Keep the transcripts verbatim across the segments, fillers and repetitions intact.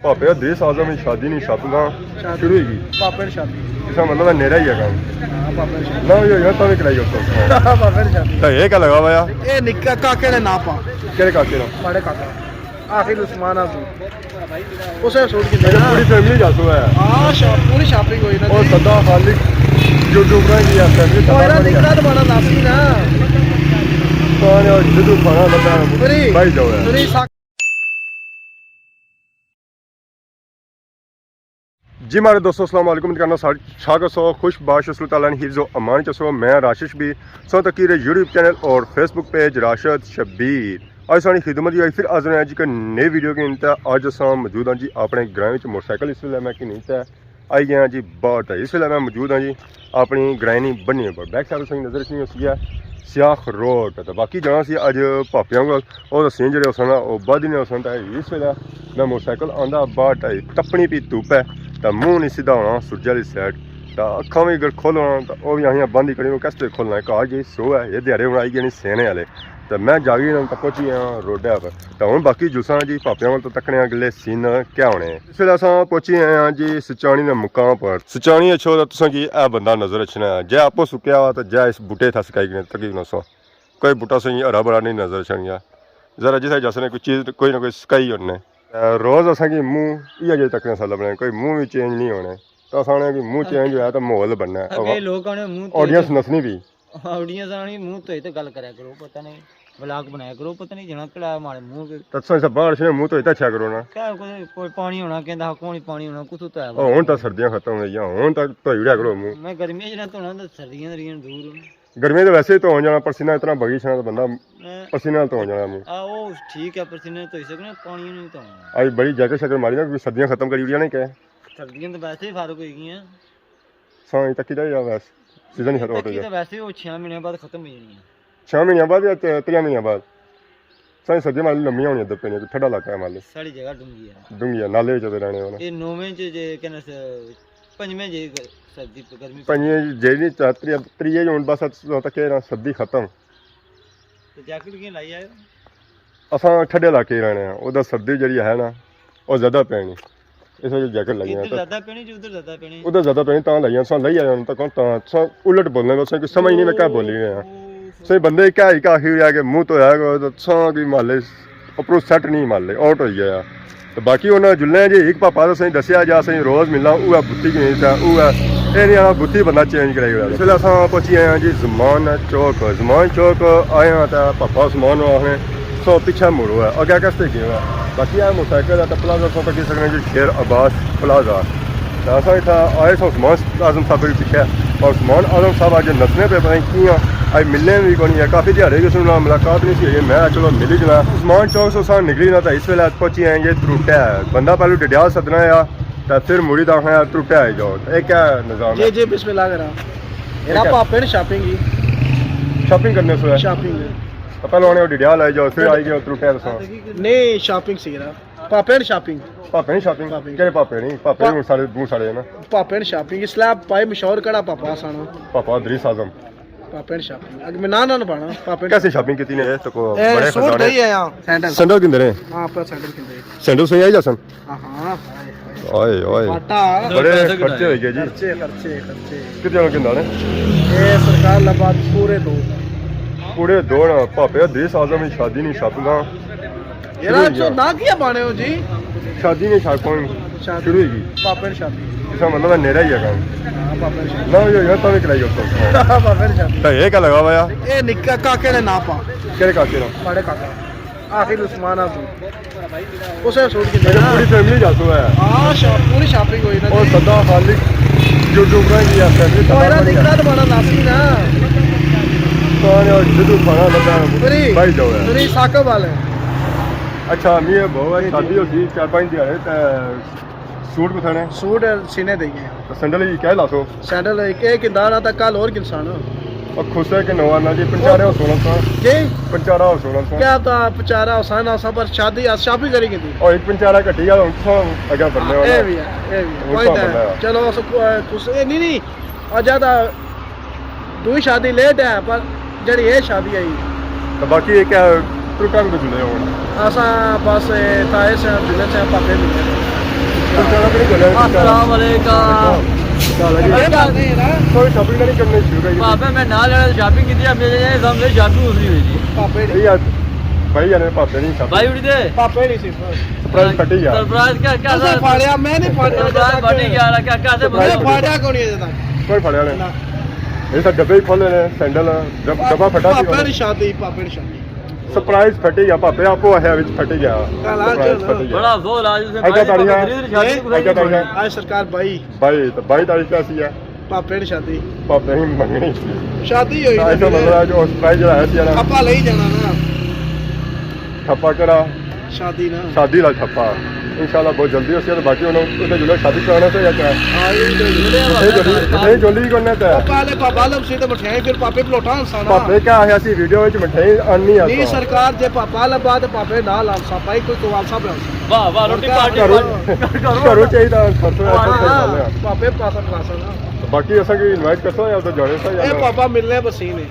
پاپے ادریس اعظم نی شادی نی شاپنگ شادی۔ شروع ہوئی گئی۔ پاپے نی شادی۔ اس کا مطلب ہے نیرا ہی ہے کام۔ ہاں، پاپے نی شادی۔ نہ ہوئی ہوئی نہ تاں وی کرائی اس کو۔ پاپے نی شادی۔ تے اے کیا لگا ہوا ہے؟ اے نکا کاکے نے ناں پا۔ کہڑے کاکے نا؟ ماڑے کاکا۔ آخر عثمان آ سو۔ اسے سوٹ کی اچھا، نا۔ پوری فیملی جاسو ہے۔ ہاں، شا-، پوری شاپنگ ہوئی نا اور جی۔ سدا خالق یوٹیوبر کی ہے، فیملی او، تباہ ایرا کر دیا۔ نکا تو بڑا ناسی نا۔ تو آنے اور جدو کھانا بندہ پوری، بھائی جاؤ ہے۔ پوری سا- جی ماڑے دوستو، السلام علیکم۔ امید کرنا سارے ٹھاک ہسو، خوش باش ہسو، اللہ تعالیٰ نے حفظ و امان چ ہسو۔ میں راشد شبیر، سو تکی رہے یوٹیوب چینل اور فیس بک پیج راشد شبیر۔ اج ساڑی خدمت ہی آئی پھر حاضر ہیں جی کہ نئی ویڈیو کے انتا۔ اج اساں موجود ہیں جی اپنے گرائیں وچ، موٹر سائیکل اس ویلے میں کی نہیں تے آئی گیا جی باہر تے۔ اس ویلے میں موجود ہاں جی اپنی گرائیں نی بنی پر۔ بیک سائیڈ تساں کی نظر اچھنی ہوسی ہے سیاخ روڈ۔ تے باقی جانا سی اج پاپیاں کول، او تے سین جڑے ہوسن او بعد نے ہوسن۔ تے اس ویلے میں موٹر سائیکل آندا باہر تے تپنی پی دھوپ ہے، تے منہ نہیں سیدھا ہونا سورج آلی سائیڈ، تے اکھاں وی اگر کھولنا تے او وی آخیاں بند ہی کرنی، او کس طرح کھولنا ہے؟ گھر جی سو ہے، اے دیہاڑے ہن آئی گئے نی سینے آلے۔ تے میں جاگی نا تے پہنچی گیا روڈے پر۔ تے ہن باقی جلساں جی پاپیاں کول تے تکنے آں اگلے سین کیا ہونے۔ اس ویلے اساں پہنچی آئے آں جی سچانی دے مقام پر۔ سچانی اچھو تے تساں کی اے بندہ نظر اچھنا ہے۔ جے آپو سکیا ہوا تے جے اس بوٹے تھا سکائی گنے تکی گنو سو۔ کوئی بوٹا سو ہرا بھرا نہیں نظر اچھن گیا۔ ذرا جتھے جاسنے کوئی چیز کوئی نہ کوئی سکائی ہونے۔ تے روز اساں کی منہ ایہا جے تکنے سا لبنے، کوئی منہ وی چینج نہیں ہونے۔ تے اساں نے کہ منہ چینج ہویا تے ماحول بننا ہے۔ اگے لوگ آنے منہ تو آڈینس نسنی پی۔ آڈینس آنی منہ تو ہی تے گل کریا کرو، پتہ نہیں ولاگ بنایا کرو، پتہ نہیں جنا کڑا مارے منہ کے۔ تے تساں اسے باہر سے منہ تو ہی تے اچھا کرو نا۔ کیا کوئی، کوئی پانی ہونا کہندا، کون پانی ہونا، کتھوں تو ہے او، ہن تے سردیاں ختم ہوئی گیاں، ہن تے دھوئی اڑیا کرو منہ۔ میں گرمیاں جنا دھونا تے سردیاں ریاں دور۔ گرمیاں تے ویسے ہی دھون جانا، پسینہ اتنا بگی چھنا تے بندہ میں پسینے نال دھون جانا منہ۔ آ، او ٹھیک ہے، پسینے نال دھوئی سکنے، پانی نہیں دھونا۔ آئی بڑی جیکٹ شیکٹ ماری نا، کیونکہ سردیاں ختم کری اڑیاں نے کہ۔ سردیاں تے ویسے ہی فارغ ہوئی گئیاں۔ ساں تکی دا یا ویسے سیزن ہی ختم ہو تکی گیا۔ تے ویسے او چھ مہینے بعد ختم ہوئی جانی ہے۔ چھ مہینے بعد یا تے تریاں مہینے بعد؟ ساں سردیاں مالی لمیاں ہونیاں دپے نے، ٹھڈا علاقہ ہے مالی۔ ساڑی جگہ ڈونگی ہے۔ ڈونگی ہے، نالے وچ تے رہنے ہونے۔ اے نویں چ جے کہنا س-، پنجویں جے سردی گرمی۔ پنجویں جے نہیں، تریے، تریے جون بس اتھا تک ہے نا سردی ختم۔ تے جیکٹ کیوں لائی آئے ہو؟ اساں ٹھڈے علاقے رہنے ہاں، ادھر سردی جڑی ہے نا، او زیادہ پینی۔ اس وجہ جیکٹ لائی ادھر ہیں۔ زیادہ پینی جو ادھر زیادہ پینی؟ ادھر زیادہ پینی، تاں لائی ہیں، اساں لائی آئے ہاں، تاں کون تاں، اساں الٹ بولنے، بس کوئی سمجھ نہیں میں کیا بولی رہے ہاں۔ صحیح بندے کیا ہی کہا کہ منہ تو آیا کرو، تے ساں کوئی محلے اپروں سیٹ نہیں محلے، آؤٹ ہوئی گیا۔ تے باقی انہاں جلنے جی ہک پاپا تے سائیں دسیا جا سائیں روز ملنا، اوہ بتی گئی تھا، اوہ اے نہیں آنا بتی بندہ چینج کرائی گیا۔ اس ویلے اساں پہنچی آئے ہاں جی زمان چوک۔ زمان چوک آئے ہاں تے پاپا عثمان آخنے سو پچھے مڑو ہے، اگے کس تے گئے ہو؟ باقی اے موٹر سائیکل ہے تے پلازہ سو تکی سکنے جی شیر عباس پلازہ۔ تے اساں اتھا آئے سو عثمان اعظم صاحب کے پیچھے، اور عثمان اعظم صاحب اج نسنے پہ پتہ نہیں کیاں، اج ملنے بھی کونی ہے، کافی دیہاڑے گئے سن، ملاقات نہیں سی ہوئی، میں چلو ملی جلا۔ عثمان چوک سے اساں نکلی نا تے اس ویلے پہنچی آئے گے تروٹے۔ بندہ پہلو ڈڈیال سدنا آیا تے پھر مڑی تے آخنا تروٹے آئی جاؤ۔ اے کیا نظام ہے؟ جی، جی، بسم اللہ کرا۔ اے کیا؟ پاپے نے شاپنگ کی۔ شاپنگ کرنے سو ہے؟ شاپنگ۔ تے پہلو آنے ڈڈیال آئی جاؤ، پھر آئی گئے تروٹے دساں۔ نہیں، شاپنگ سی کرا۔ پاپے نے شاپنگ۔ پاپے نے شاپنگ؟ پاپے۔ کہڑے پاپے نہیں؟ پاپے پا-، ہن سارے بہوں سارے ہیں نا۔ پاپے نے شاپنگ، اس لیے پائی مشہور کڑا پاپا سانو۔ پاپا ادریس اعظم۔ پاپے نے شاپنگ۔ اگ میں ناں نہ پانا، پاپے نے کیسی شاپنگ کیتی نے؟ اے تو کو اے بڑے سوٹ خزانے۔ دے ہی آیا۔ سینڈل۔ سینڈل کندے نے؟ ہاں، اپنا سینڈل کندے۔ سینڈل سہی آئی جاسن؟ ہاں، ہاں۔ آئے، آئے۔ آئے، آئے۔ باٹا۔ بڑے خرچے ہوئی گئے جی۔ خرچے، خرچے، خرچے۔ کتنے ہونے کندے نے؟ اے سرکار لبا پورے دو۔ پورے دو نا، پاپے ادریس اعظم نی شادی نی شاپنگاں۔ یار، شروع ہوئی اچھو گیا۔ نہ کیا بانے ہو جی؟ شادی نی شاپنگ شادی۔ شروع ہوئی گئی۔ پاپے نے شادی۔ اس کا مطلب ہے نیرا ہی ہے کام۔ ہاں، پاپے نے شادی۔ نہ ہوئی ہوئی نا تاں وی کرائی اس کو۔ پاپے نے شادی۔ تے اے کیا لگا ہوا ہے؟ اے نکا کاکے نے ناں پا۔ کہڑے کاکے نا؟ بڑے کاکا۔ آخر عثمان آ سو۔ اسے سوٹ کی اچھا، نا۔ پوری فیملی جاسو ہے۔ ہاں، شا-، پوری شاپنگ ہوئی نا اور جی۔ سدا خالق یوٹیوبر کی ہے، فیملی او تباہ ایرا کر دیا۔ نکا تو بڑا ناسی نا۔ تو آنے اور جدو کھانا بندہ پوری، بھائی جاؤ ہے۔ پوری ثاقب والے۔ اچھا، می بہو ہے، شادی ہوسی چار پانچ دیہاڑے تے سوٹ کتھے نے؟ سوٹ سینے دے گئے۔ تے سینڈل ہی کیا لاسو؟ سینڈل ایک، ایک اندار آتا، کل اور کنسان۔ او کھسے کے نواں نا جی، پنچارے ہو سونا سا۔ جی؟ پنچارا ہو سونا سا۔ کیا تا پنچارا ہو سانا سا، پر شادی، آج شاپنگ کری گئی تھی۔ او ایک پنچارا گھٹی گیا، ہن سو اگے بڑھنے ہاں، والا۔ اے بھی ہے، اے بھی ہے۔ ہن کوئی سو نہ، بڑھنے والا۔ چلو، اس کو، کچھ، اے نہیں، نہیں، اجا تا دوئی شادی لیٹ ہے، پر جڑی اے شادی آئی۔ تے باقی اے کیا ترکاں کو جلے ہون؟ اساں بس اے تھا اس جلے سے پاپے ملے۔ السلام علیکم۔ کوئی شاپنگ نہیں کرنی شروع کری۔ پاپے میں نال جانا شاپنگ کی، میرے سامنے شاپنگ اس کی ہوئی تھی۔ پاپے یار، بھائی یار، پاپے نہیں شاپنگ۔ بھائی اٹھی دے۔ پاپے نہیں سی۔ سرپرائز پھٹی گیا۔ سرپرائز کیا، کیا سرپرائز پھاڑیا؟ میں نہیں پھاڑیا۔ سرپرائز پھٹی گیا، کیا، کیا سے میں پھاڑیا کونی ہے تک۔ کوئی پھاڑیا نہیں۔ یہ تو ڈبے ہی کھولے نے، سینڈل، ڈب-، ڈبا پھٹا سی۔ پاپے نے شادی، پاپے نے شادی۔ سرپرائز پھٹی گیا، پاپے آپ کو ہے وچ پھٹی گیا۔ سرپرائز پھٹی گیا۔ بڑا افسوس آج اس نے اگا بھائی تاڑیاں۔ شادی کو اگا تاڑیاں۔ آج سرکار بھائی۔ بھائی، تو بھائی تاڑی کیا سی ہے؟ پاپے نے شادی۔ پاپے نے منگنی سی۔ شادی ہوئی ایسا سی۔ مطلب ہے جو سرپرائز جڑا ہے سی نا۔ پاپا لے ہی جانا نا۔ ٹھپا کرا۔ شادی نا۔ شادی لا ٹھپا۔ انشاءاللہ بہت جلدی ہو سی، باقی انہوں نے جلدی شادی کرانا سے یا کیا؟ ہاں، یہ تو جلدی ہے، یہ جلدی، یہ جلدی کرنا تھا۔ پاپا نے پاپا لم سے تو مٹھائی پھر پاپے پلوٹا ہنسانا۔ پاپے کیا ہے، اسی ویڈیو وچ مٹھائی آنی آ۔ نہیں سرکار، جے پاپا لبا تو پاپے نال ہنسا، بھائی کوئی تو ہنسا بنا۔ واہ، واہ، روٹی پارٹی۔ گھروں، گھروں چاہیے خرچہ۔ پاپے پاسا پاسا نا۔ باقی اساں کی انوائٹ کرسو یا تو جانے سا یا اے نہ؟ پاپا ملنے بسینے۔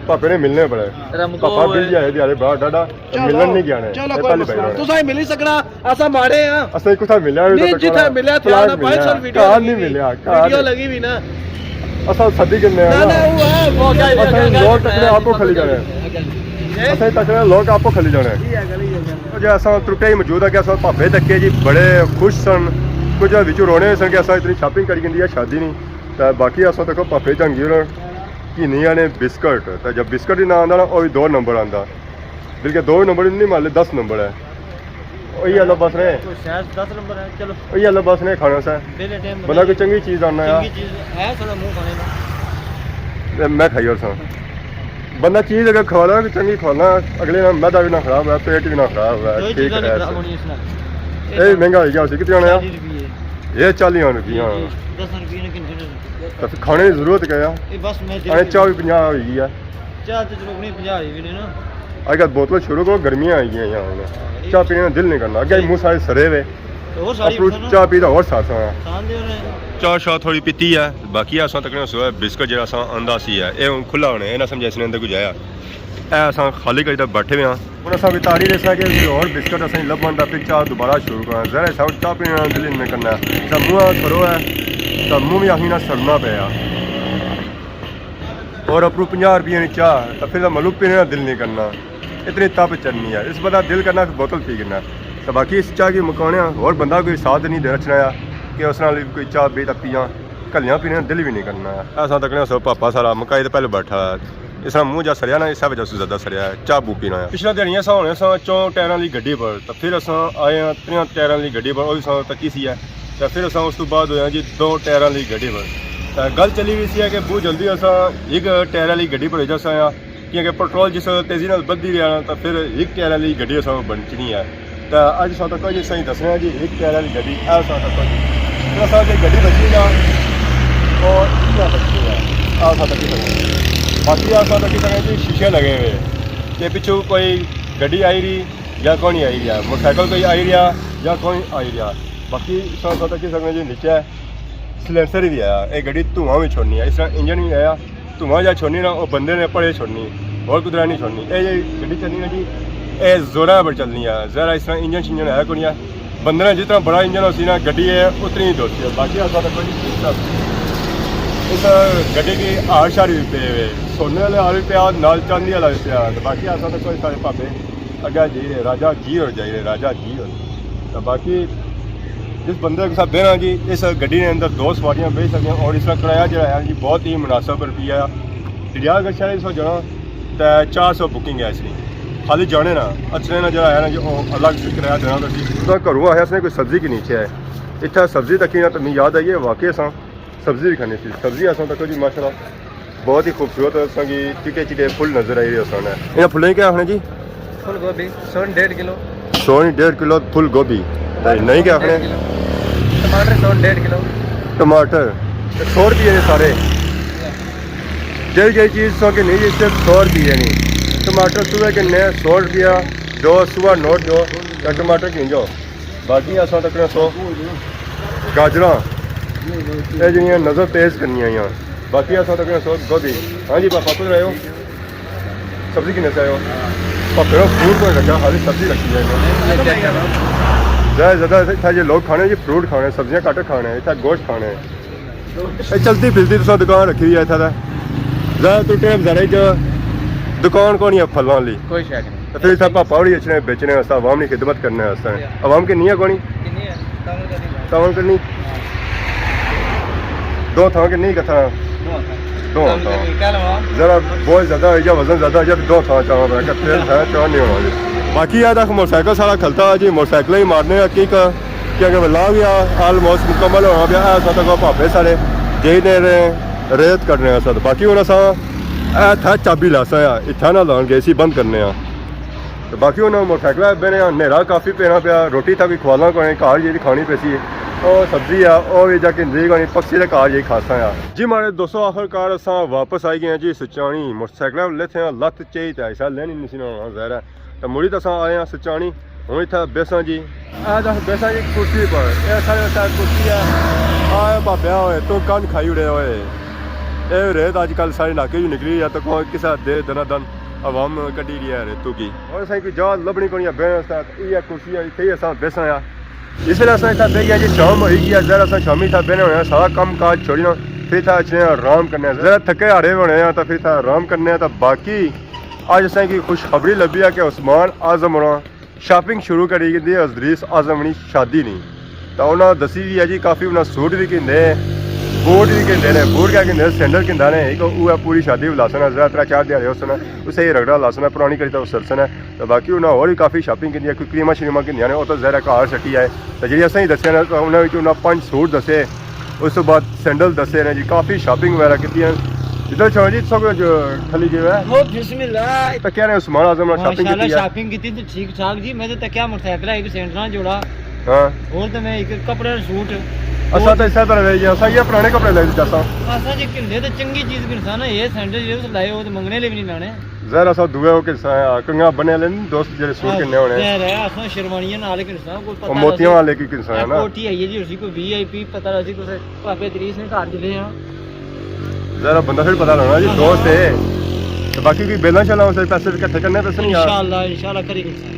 پاپے نے ملنے بڑے۔ تیرا مکو پاپا ہوئے۔ بل جائے دیارے بڑا ڈاڈا۔ چلو، ملن نہیں گیا نے۔ چلو، اے کوئی پہلی مسئلہ بار نہیں۔ تساں ملی سکنا، اساں ماڑے ہاں۔ اساں کتھا ملیا ہوئی نہیں، تک جتھا ملیا تھیا نا، بھائی، سر ویڈیو کہاں لگی نہیں ہوئی۔ ملیا، کہاں ویڈیو نہیں لگی ہوئی نا۔ اساں سدی کنے نہ، آئے نا۔ نہ، وہ ہے، وہ کیا، اساں کیا، لوگ کیا، تکنے کیا، آپ کو کھلی جانے۔ ہیں؟ اساں تکنے لوگ آپ کو کھلی جانے۔ جی، ہے، گلی ہے، گلی۔ جی، اساں ترٹے ہی موجود ہے کہ اساں پاپے تکے جی بڑے خوش سن۔ کچھ وچوں رونے سن کہ اساں اتنی شاپنگ کری گندی ہے، شادی نہیں۔ تے باقی اساں تکو پاپے جنگی ہونا کہ نہیں آنے بسکٹ۔ تے جب بسکٹ ہی نہ آندا نا، او وی دو نمبر آندا۔ بلکہ دو نمبر نہیں، مالے دس نمبر ہے۔ اوہی اللہ بس نے۔ کوئی سائز دس نمبر ہے، چلو۔ اوہی اللہ بس نے کھانا سا۔ ویلے ٹائم بندہ کوئی چنگی چیز آنا ہے۔ چنگی چیز ہے، تھوڑا منہ کھانے نا۔ تے میں کھائی اور سا۔ بندہ چیز اگر کھوانا، کوئی چنگی کھوانا، اگلے نا معدہ بھی نہ خراب ہے، پیٹ بھی نہ خراب ہے، دو ہی ٹھیک چیزاں نہیں ہے۔ خراب ہونی اس نال۔ اے مہنگا ہوئی گیا، اسی کتنے آنے؟ چالی روپیے۔ یہ چالی روپیے، ہاں۔ جی، دس روپیے نے کن کن۔ تے پھر کھانے کی ضرورت کیا ہے؟ اے بس میں اے چاہ بھی پنجاہ ہوئی گئی ہے۔ چاہ تے چلو اپنی پنجاہ ہوئی بھی نہیں نا۔ اج کل بوتل شروع کرو، گرمیاں آئی گیاں ہن۔ چاہ پینے نا دل نہیں کرنا۔ اگے منہ سارے سڑے ہوئے۔ تے ہور ساری اپروں پسند چاہ پی تے ہور سڑ ساں۔ پسند ہی ہونے۔ چاہ شاہ تھوڑی پیتی ہے، باقی اساں تکنے سو بسکٹ جڑا اساں آندا سی ہے، اے ہن کھلا ہونے، اے نہ سمجھے اس نے اندر کچھ آیا۔ اے اساں خالی کری تے بیٹھے ہوئے ہاں۔ ہن اساں وی تاری ریسا کہ کوئی ہور بسکٹ اساں لبھن تاں پھر چاہ دوبارہ شروع کراں۔ ظاہر ہے ساؤتھ چاہ پینے نا دل ہی نہیں کرنا۔ تاں منہ سڑو ہے، تاں منہ وی آخی نہ سڑنا پیا۔ اور اپروں پنجاہ روپیے نی چاہ، تاں پھر تاں ملوک پینے نا دل نہیں کرنا۔ اتنی تپ چڑھنی ہے، اس بندہ دل کرنا پھر بوتل پی گھننا۔ تاں باقی اس چاہ کی مکانے آں، ہور بندہ کوئی ساتھ نہیں دینا چاہنا کہ اس نال کوئی چاہ پی تاں پیاں، کلیاں پینے نا دل بھی نہیں کرنا۔ اساں تکنے سو پاپا سارا مکائی تے پہلے بیٹھا ہے۔ اس طرح منہ جا سڑیا نا، اس وجہ سے زیادہ سڑیا ہے، چاہ بو پینا ہے۔ پچھلا دن اساں ہونے ساں چوں ٹائراں والی گڈی پر، تاں پھر اساں آئے ہاں تریاں ٹائراں والی گڈی پر، او وی اساں تکی سی ہے۔ تے پھر اساں اس تو بعد ہویا جی دو ٹائراں والی گڈی پر۔ تے گل چلی وی سی ہے کہ بہت جلدی اساں ایک ٹائر والی گڈی پر ہو جاساں آ، کیونکہ پٹرول جس تیزی نال بدھی رہیا نا، تے پھر ایک ٹائر والی گڈی اساں بنچنی ہے۔ تے اج اساں تکو جی صحیح دسنے آں جی، ایک ٹائر والی گڈی، اے اساں تکو جی۔ پھر اساں جی گڈی بچی نا، او اتنا بچی ہے، اے اساں تکی سکنے۔ باقی اے اساں تکی سکنے جی شیشے لگے ہوئے، کہ پچھوں کوئی گڈی آئی رہی، یا کون ہی آئی رہیا، موٹر سائیکل کوئی آئی رہیا یا کون آئی رہیا۔ باقی اس طرح تکی سکنے جی نیچے سلینسر بھی آیا، اے گڈی دھواں بھی چھوڑنی ہے، اس طرح انجن بھی آیا، دھواں جا چھوڑنی نا، او بندے نے پڑے چھوڑنی، اور کدرا نہیں چھوڑنی۔ اے جی گڈی چلنی نا جی، اے زورا پر چلنی ہے، ذرا اس طرح انجن شنجن ہے کوئی نہیں ہے۔ بندے نے جتنا بڑا انجن ہو سی نا، گڈی ہے اتنی ہی دوڑتی ہے۔ باقی اساں تکو جی اس گڈی کی ہار شار بھی پے ہوئے، سونے والے ہار بھی پیا، نال چاندی والا بھی پیا، تے باقی اساں تکو جی سارے پاپے اگے جائی رہے، راجہ جی اور جائی رہے، راجہ جی اور۔ تو باقی جس بندے کے ساتھ بہنا جی، اس گڈی نے اندر دو سواریاں بہی سکدیاں اور اس کا کرایہ جڑا ہے جی بہت ہی مناسب روپیہ ہے۔ ڈڈیال گچھا نے سو جانا تے چار سو بکنگ ہے اس کی، خالی جانے نا، اچھنے نا جڑا ہے نا جی، وہ الگ سے کرایہ دینا پڑسی۔ تو گھروں آیا اس نے کوئی سبزی کی نیچے ہے، اتھا سبزی تکی نا تو میں یاد آئی ہے، واقعی اساں سبزی بھی کھانی سی۔ سبزی اساں تکو جی ماشاءاللہ بہت ہی خوبصورت، اساں کی چٹے چٹے پھل نظر آئی رہے اساں نے۔ انہاں پھلیں کیا آخنے جی؟ پھول گوبھی، سو ڈیڑھ کلو۔ سو ڈیڑھ کلو پھول گوبھی۔ تے نہیں کیا آخنے؟ ڈیڑھ کلو۔ ٹماٹر سو ڈیڑھ کلو۔ ٹماٹر سو روپیے نے سارے۔ جیڑھی جیڑھی چیز سو کے نہیں، صرف سو روپیے نے۔ ٹماٹر سوے کے نے سو روپیہ، دو سوا نوٹ دو، تے ٹماٹر گھن جاؤ۔ باقی اساں تکنے سو گاجراں، اے جیہڑیاں نظر تیز کرنی آئیاں۔ باقی اساں تکنے سو گوبھی۔ ہاں جی پاپا، کدھر آئے ہو؟ سبزی کنے سے آئے ہو؟ پاپے نے فروٹ کوئی رکھا، خالی سبزی رکھی ہے انہوں نے۔ زیادہ زیادہ اتھا جے لوگ کھانے جی فروٹ کھانے، سبزیاں گھٹ کھانے، اتھا گوشت کھانے۔ اے چلدی پھرتی تساں دکان رکھی ہوئی ہے اتھا تے۔ زیادہ تر ٹائم زرعی چ دکان کونی ہے پھلاں والی۔ کوئی شے نہیں۔ تے پھر اتھا پاپا ہوری اچھنے بیچنے واسطے، عوام نی خدمت کرنے واسطے۔ عوام کنی ہے کونی؟ کنی ہے؟ تعاون کرنی۔ تعاون کرنی۔ دو تھاں کنی کتھاں؟ دو تھاں۔ دو تھاں۔ ذرا بوجھ زیادہ ہوئی جا، وزن زیادہ ہوئی جا، پھر دو تھاں چاواں پیا، کٹھے تھاں چاواں نہیں ہونا جی۔ باقی اے تک موٹر سائیکل ساڑا کھلتا جی، موٹر سائیکل ہی مارنے آ کی کر، کیونکہ ولا وی آ آلموسٹ مکمل ہونا پیا۔ اے اساں تک پاپے ساڑے جائی نے رہے، ریت کڈنے آ ساں۔ باقی ہن اساں اے تھا چابی لاساں آ، اتھا نہ لان گئے سی بند کرنے آ۔ تے باقی انہاں موٹر سائیکل بہنے آ، نیرا کافی پینا پیا، روٹی تک وی کھوانا کوئی، گھر جیڑی کھانی پیسی، او سبزی آ، او وی جا کھندی کوئی، پکسی دے گھر جیڑی کھاساں آ۔ جی ماڑے دوستو، آخر کار اساں واپس آئی گئے آں جی سچانی۔ موٹر سائیکل لیتھے آں، لت چائی تے ایسا لینی نہیں سی نہ ہونا، ظاہر ہے۔ تے مڑی تے اساں آئے آں سچانی، ہن اتھا بیساں جی۔ اے تے بیساں جی کرسی پر، اے سارے اتھا کرسی ہے، آ بابیا ہوئے تو کن کھائی اڑے ہوئے۔ اے ریت اج کل سارے علاقے جو نکلی ہے، تو کوئی کسا دے دنا دن عوام کڈی رہی ہے ریتو کی۔ اور اساں کی جا لبنی کونی ہے بہن واسطے، تے ایہ کرسی ہے، اتھے ہی اساں بیساں آ۔ اس ویلے اساں اتھا بہی گیا جی، شام ہوئی گئی ہے، ظاہر اساں شامی اتھا بہنے ہونے آں، سارا کم کاج چھوڑی نا، پھر اتھا اچھنے آں آرام کرنے آں۔ ذرا تھکے ہارے ہونے آں، تو پھر اتھا آرام کرنے آں۔ تو باقی اج اساں کی خوشخبری لبھی ہے کہ عثمان اعظم ہونا شاپنگ شروع کری گھدی ہے ادریس اعظم نی شادی نی۔ تاں انہاں دسی وی ہے جی، کافی انہاں سوٹ وی گھندے، بوٹ وی گھندے نے، بوٹ کیا گھندے، سینڈل گھندا نے، ایک اوہ پوری شادی وی لاسن، ذرا ترے چار دیہاڑے ہوسن، اسے ہی رگڑا لاسن، پرانی کری تاں سرسن۔ تاں باقی انہاں ہور وی کافی شاپنگ گھندی ہے، کوئی کریماں شریماں گھندیاں نے، او تاں ذرا گھر سٹی آئے۔ تاں جیڑی اساں ہی دسیاں نے، انہاں وچ انہاں پنج سوٹ دسے، اس تو بعد سینڈل دسے نے جی، کافی شاپنگ وغیرہ کیتی ہے۔ ادھر چھوڑو جی، سب جو کھلی جی ہے۔ او بسم اللہ۔ تو کہہ رہے عثمان اعظم نے شاپنگ ماشاءاللہ کیتی ہے۔ شاپنگ کیتی تے ٹھیک ٹھاک جی، میں تے تکیا موٹر سائیکل ہے، ایک سینڈل نہ جوڑا۔ ہاں۔ اور تے میں ایک کپڑے دا سوٹ۔ اساں تے اسے طرح رہی گیا، اساں یہ پرانے کپڑے لے جاساں۔ اساں جی گھندے تے چنگی چیز گھنساں نا، یہ سینڈل جیڑے تساں لائے ہو تے منگنے لے وی نہیں لانے۔ ظاہر اساں دوئے ہو گھنساں، کنگا بنے والے نہیں دوست جیڑے سوٹ گھننے ہونے۔ ظاہر ہے، اساں شیروانیاں نال گھنساں، کوئی پتہ او موتیاں نہ سی۔ والے کی گھنساں ہے نا۔ کوٹھی آئی ہے جی، اسی کوئی وی آئی پی پتہ نہ سی، کسے پاپے ادریس نے گھر جلے ہاں۔ ذرا بندہ پھر پتہ لگنا جی، ہاں۔ دوست ہے۔ تے باقی کوئی بیلاں شیلاں اسے پیسے کٹھے کرنے پیسے نہیں یار۔ انشاءاللہ، انشاءاللہ کری گھنساں۔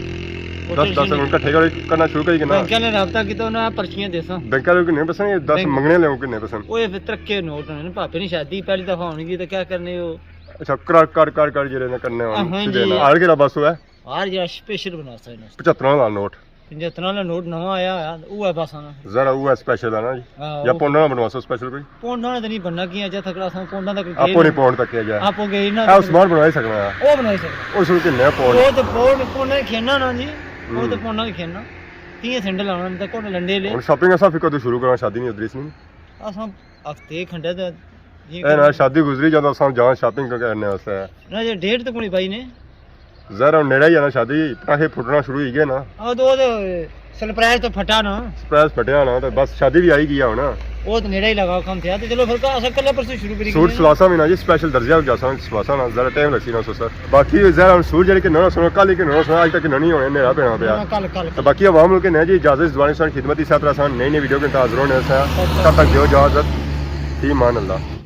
دس، دس ہن کٹھے کر-، کرنا شروع کری کنا۔ بینک والے رابطہ کیتا، انہاں پرچیاں دیساں۔ بینک والے کنے پیسے نہیں، دس بینک منگنے لے کنے پیسے۔ اوہ پھر ترکے نوٹ ہونے نا، پاپے نی شادی، پہلی دفعہ ہونی جی، تے کیا کرنے او؟ اچھا، کر، کر، کر، کر جیڑے نے کرنے ہون، ہاں سیدھے جی۔ نا۔ ہر کیڑا بس ہوئے؟ ہر جیڑا سپیشل بنا سکنے۔ پچھتر والا نوٹ۔ پچھتر والا نوٹ نواں آیا ہویا، اوہ ہے بس آنا۔ ذرا اوہ ہے سپیشل ہے نا جی۔ ہاں، یا اوہ پونڈا نا بنوا سو سپیشل کوئی؟ پونڈا نا تے نہیں بننا، کیاں جتھا کڑا ساں پونڈا تک گئے آپ نہیں نا۔ پونڈ تک کیا جا۔ آپ گئے نا۔ اے عثمان بنوائی سکنا ہے۔ اوہ بنوائی سکنا۔ اس نوں کنے پونڈ۔ اوہ تے پونڈ، پونڈا ہی کھینا نا جی۔ اوہ تے ہوں۔ پونڈا ہی کھینا۔ تیاں سینڈل لانا، تے کون لنڈے لے۔ ہن شاپنگ اساں پھر کدوں شروع کرنا، شادی نہیں ادریس نہیں؟ اساں ہفتے کھنڈے تے یہ اے نا، کرنا۔ شادی گزری جاندے اساں جان شاپنگ کرنے واسطے۔ نہ جی، ڈیٹ تے کوئی پائی نے۔ ظاہر ہے ہن نیڑے ہی آنا شادی، پٹاخے پھٹنا شروع ہوئی گئے نا۔ آ تو، او تے سرپرائز تو پھٹا نا۔ سرپرائز پھٹیا نا، تے بس شادی بھی آئی گئی ہے ہن۔ او تے نیڑے ہی لگا کم تھیا، تے چلو پھر اساں کل پرسوں شروع کری سوٹ کنے۔ سلواساں بھی نا جی، سپیشل درزیاں جاساں سلواساں نا، ذرا ٹائم لگسی نا سو سر۔ باقی ظاہر ہن سوٹ جیڑے کنے ہونے سن، کل ہی کنے ہونے سن، اج تک کنے نہیں ہونے، نیڑا پینا پیا۔ ہاں، کل، کل، تے کل۔ باقی عوام نوں کنے جی اجازت، زبانی سان خدمت، اسے طرح اساں نئی نئی ویڈیو کے نال حاضر ہونے ساں۔ تب تک دیو اجازت، فی امان اللہ۔